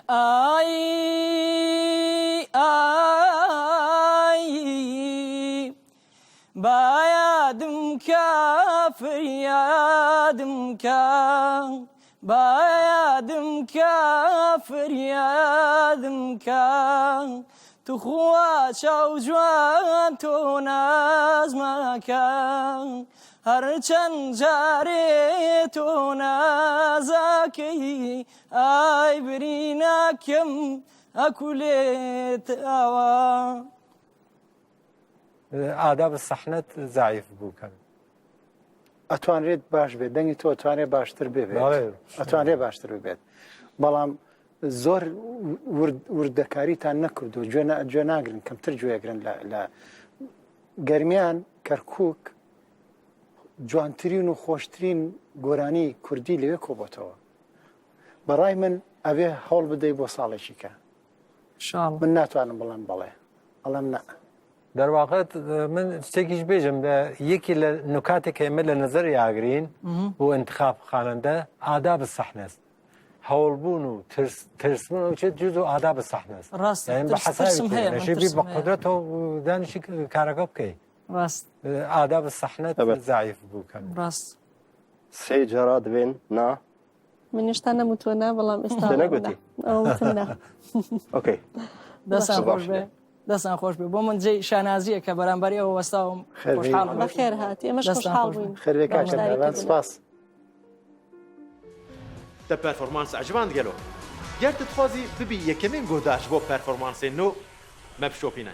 ئای ئای با یادم کە فریادم کە با یادم کە فریادم کە توخوا چاو جوان تۆ نازمەکە هەرچەند جارێ تۆ نازەکەی ئای برینەکەم ئەکولێت ئاوا. ئاداب سەحنەت زعیف بوو کەم. ئەتوانرێت باش بێت دەنگی تۆ ئەتوانێت باشتر ببێت ئەتوانرێت باشتر ببێت بەڵام زۆر وردەکاریتان نەکردو گوێ گوێ ناگرن کەمتر گوێگرن لە گەرمیان کەرکک جوانترین و خۆشترین گۆرانی کوردی لەوێ کۆبتەوە بەڕای من ئەبێ هەوڵ بدەی بۆ ساڵێکی کە من ناتوانم بڵێم بەڵێ ئەڵێم نا. دەرواقع من شتێکیش بێژم لە یەکی لە نکاتێک کە ئێمە لە نظر یاگرین بۆ انتخاب خانەندە ئاداب سەحنەست هەوڵبوون و ترس ترسبوون و چێت جز و ئاداب سەحنەست ڕاست یعنی بە ترسم حەساوی هەیە من نەشێ بی ترسم بە هەیە. قدرەتەوە دانیشی کارەکە بکەی ڕاست ئاداب سەحنەت ئەبەت. زعیف بوو کەم ڕاست سێ جارا دەبێن نا من هێشتا نەموتووە نا بەڵام ئێستا تۆ نەگوتی؟ ئەوە وتم نا ئۆکەی دەستان باش خۆش بێ دەستان خۆش بێ بۆ من جێی شانازییە کە بەرامبەر ئێوە وەستاوم خێر بێ. خۆشحاڵم بەخێر هاتی ئێمەش دەستان خۆشحاڵ خۆش بێ. بووین خێر بێ کاکە بەشداری کاروان کردن. سپاس. تە پەرفۆرمانس عجباند گەلۆ؟ گەر تە دخوازی ببی یەکەمین گۆدار ژ بۆ پەرفۆرمانسێ نۆ مە بشۆپینە.